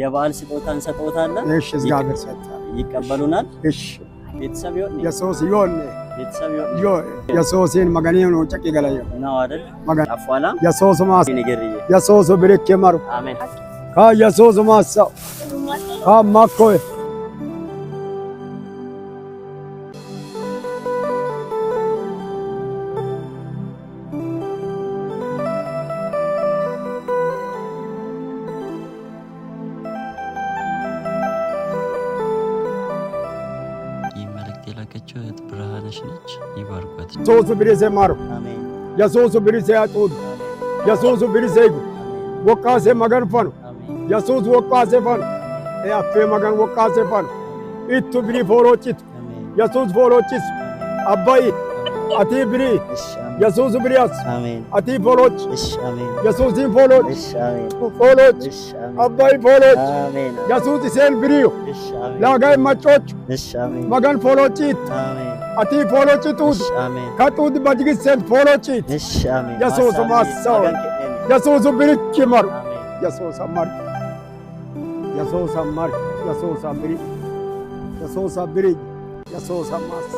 የበዓል ስጦታ እንሰጥዎታለን። እሺ፣ እግዚአብሔር ሰጥቷል። ይቀበሉናል? እሺ። ቤተሰብ ይሆን? የሱስ ዮን ቤተሰብ ይሆን? ዮ የሱስን መገኔ ነው ጨቂ ገለዮ ነው አይደል? መገን አፏላ የሱስ ማስ ንገርዬ። የሱስ ብሪክ መሩ። አሜን። ካ የሱስ ማሳ ካ ማኮ። ይህ መልእክት የላከችው እህት ብርሃነሽ ነች። ይባርኳት። ሱስ ብሪሴ ማሩ። አሜን። የሱስ ብሪሴ ያጡድ የሱስ ብሪሴ ይጉ ወቃሴ መገን ፈኑ። አሜን። የሱስ ወቃሴ ፈኑ አፌ መገን ወቃሴ ፈኑ ኢቱ ብሪ ፎሎጭቱ። አሜን። የሱስ ፎሎጭስ አባይ አቲ ብሪ። እሺ፣ አሜን። የሱስ ብሪያስ። አሜን። አቲ ፎሎጭ። እሺ፣ አሜን። የሱስን ፎሎጭ። እሺ፣ አሜን። ፎሎጭ። እሺ፣ አሜን። አባይ ፎሎጭ። አሜን። የሱስ ኢሴን ብሪዮ። እሺ፣ አሜን። ላጋይ መጮች። እሺ፣ አሜን። መገን ፎሎጭት። አሜን። አቲ ፎሎጭ ጡድ። እሺ፣ አሜን። ከጡድ በጅግሴን ፎሎጭት። እሺ፣ አሜን። የሱስ ማሳው። መገን ከኔ። የሱስ ብሪክ መሩ። አሜን። የሱስ አማር የሱስ አማር የሱስ ብሪ የሱስ ብሪ የሱስ ማሳ።